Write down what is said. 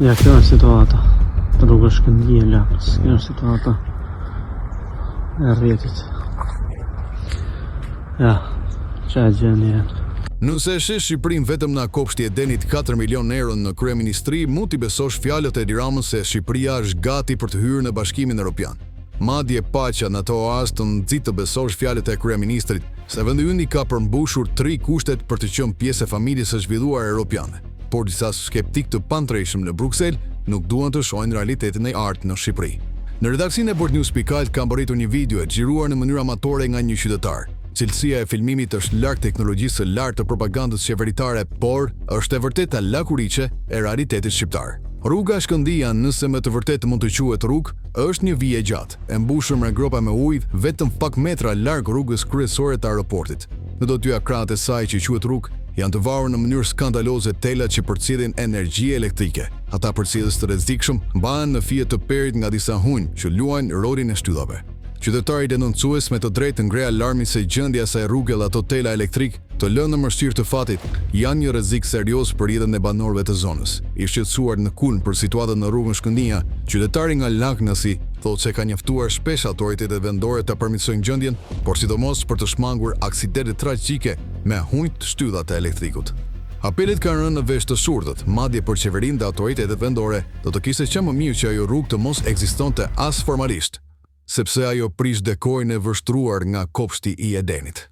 Ja, kjo është situata. Rruga Shkëndija e Lakrës. Kjo është situata e rrjetit. Ja, ça gjendje. Nëse e sheh Shqipërinë vetëm nga kopshti i Edenit 4 milionë euro në kryeministri, mund t'i besosh fjalët e Edi Ramës se Shqipëria është gati për të hyrë në Bashkimin Europian. Madje paqja në atë oaz të nxit të besosh fjalët e kryeministrit se vendi ynë i ka përmbushur tri kushtet për të qenë pjesë e familjes së zhvilluar europiane. Por disa skeptikë të pandrejshëm në Bruksel nuk duan të shohin realitetin e artë në Shqipëri. Në redaksinë e Boardnews.al ka mbërritur një video e xhiruar në mënyrë amatore nga një qytetar. Cilësia e filmimit është larg teknologjisë së lartë të propagandës qeveritare, por është e vërteta lakuriqe e realitetit shqiptar. Rruga Shkëndija, nëse me të vërtetë mund të quhet rrugë, është një vijë e gjatë, e mbushur me gropa me ujë vetëm pak metra larg rrugës kryesore të aeroportit. Në të dyja krahët e saj që quhet rrugë, janë të varur në mënyrë skandaloze telat që përcjellin energji elektrike. Ata përcjellës të rrezikshëm mbahen në fije të perit nga disa hunj që luajnë rolin e shtyllave. Qytetari denoncues me të drejtë ngre alarmin se gjendja e asaj rruge dhe ato tela elektrikë të lënë në mëshirë të fatit janë një rrezik serioz për jetën e banorëve të zonës. I shqetësuar në kulm për situatën në rrugën Shkëndija, qytetari nga Laknasi thotë se ka njoftuar shpesh autoritetet vendore ta përmirësojnë gjendjen, por sidomos për të shmangur aksidentet tragjike me hunjtë shtylla të elektrikut. Apelet kanë rënë në vesh të shurdhët, madje për qeverinë dhe autoritetet vendore do të kishte qenë më mirë që ajo rrugë të mos ekzistonte as formalisht, sepse ajo prish dekorin e vështruar nga kopshti i Edenit.